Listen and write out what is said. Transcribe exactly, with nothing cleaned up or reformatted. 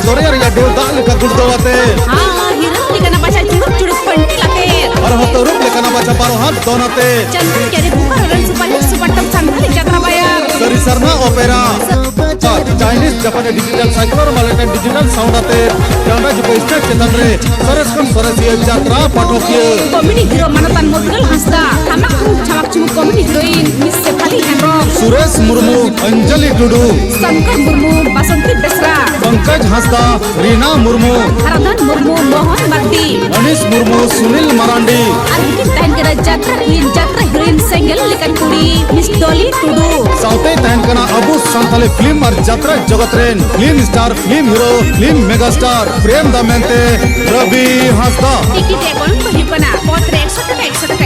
ᱫᱚᱨᱭᱟ ᱨᱮᱭᱟᱜ ᱰᱷᱮᱣ ᱫᱟᱜ ᱞᱮᱠᱟ ᱜᱩᱲᱫᱟᱹᱣ ᱟᱛᱮ᱾ ᱦᱟᱸ, ᱦᱤᱨᱟᱹ ᱞᱮᱠᱟᱱᱟ ᱵᱟᱪᱷᱟ ᱪᱩᱲᱩᱠ ᱪᱩᱲᱩᱠ ᱯᱟᱹᱱᱴᱤᱞ ᱟᱛᱮ᱾ ᱟᱨᱦᱚᱸ ᱛᱟᱹᱨᱩᱵ ᱞᱮᱠᱟᱱᱟ ᱵᱟᱪᱷᱟ ᱵᱟᱨᱚ ᱦᱟᱛ ᱫᱚᱱ ᱟᱛᱮ᱾ ᱪᱟᱸᱫᱽ ᱪᱟᱹᱨᱤ ᱵᱚᱠᱟᱨᱚ ᱨᱮᱱ ᱥᱩᱯᱟᱨ ᱦᱤᱴ ᱥᱩᱯᱟᱨ ᱴᱚᱯ ᱥᱟᱱᱛᱟᱲᱤ ᱡᱟᱛᱨᱟ ᱵᱟᱭᱟᱨ᱾ ᱥᱟᱹᱨᱤ ᱥᱟᱨᱱᱟ ᱚᱯᱮᱨᱟ ᱟᱨ ᱪᱟᱭᱱᱤᱡᱽ ᱡᱟᱯᱟᱱᱤ ᱰᱤᱡᱤᱴᱟᱞ ᱥᱟᱭᱠᱞᱳᱨ ᱢᱟᱞᱮᱴᱟᱱ ᱰᱤᱡᱤᱴᱟᱞ ᱥᱟᱣᱩᱱᱰ ᱟᱛᱮ ᱴᱟᱸᱰᱟ ᱡᱩᱠᱟ ᱥᱴᱮᱡᱽ ᱪᱮᱛᱟᱱ ᱨᱮ ᱥᱚᱨᱮᱥ ᱠᱷᱚᱱ ᱥᱚᱨᱮᱥᱤᱭᱟᱹ ᱡᱟᱛᱨᱟ ᱯᱟᱴᱷᱚᱠᱤᱭᱟᱹ᱾ ᱠᱚᱢᱮᱰᱤ ᱦᱤᱨᱳ ᱢᱟᱱᱚᱛᱟᱱ ᱢᱚᱫᱜᱟᱹᱞ ᱦᱟᱸᱥᱫᱟ, ᱛᱷᱟᱢᱟᱠ ᱪᱷᱟᱢᱟᱠ ᱪᱷᱩᱢᱩᱠ comedy heroine miss Sephali Hembrom. Suresh Murmu, Anjali Tudu, Sankar Murmu, Basanti Besra, Pankaj Hansda, Rina Murmu, Haradhan Murmu, Mohan Mardi, Manish Murmu, Sunil Marandi. ᱟᱨ ᱩᱱᱠᱤᱱ ᱛᱟᱦᱮᱱ ᱠᱟᱱᱟ ᱡᱟᱛᱨᱟ ᱠᱩᱭᱤᱱ, ᱡᱟᱛᱨᱟ ᱦᱤᱨᱳᱭᱤᱱ, ᱥᱮᱸᱜᱮᱞ ᱞᱮᱠᱟᱱ ᱠᱩᱲᱤ, ᱢᱤᱥ ᱰᱚᱞᱤ ᱴᱩᱰᱩ᱾ ᱥᱟᱶᱛᱮᱭ ᱛᱟᱦᱮᱱ ᱠᱟᱱᱟ ᱟᱵᱚ ᱥᱟᱱᱛᱟᱞᱤ ᱯᱷᱤᱞᱢ ᱟᱨ ᱡᱟᱛᱨᱟ ᱡᱚᱜᱚᱛ ᱨᱮᱱ film star, film hero, film mega star Prem ᱫᱟ ᱢᱮᱱᱛᱮ ᱨᱚᱵᱤ ᱦᱟᱸᱥᱫᱟ᱾ ᱴᱤᱠᱤᱴ ᱨᱮᱭᱟᱜ ᱜᱚᱱᱚᱝ ᱫᱚ ᱦᱩᱭᱩᱜ ᱠᱟᱱᱟ ᱯᱚᱛ ᱨᱮ ᱮᱠᱥᱚ ᱴᱟᱠᱟ, ᱮᱠᱥᱚ ᱴᱟᱠᱟ,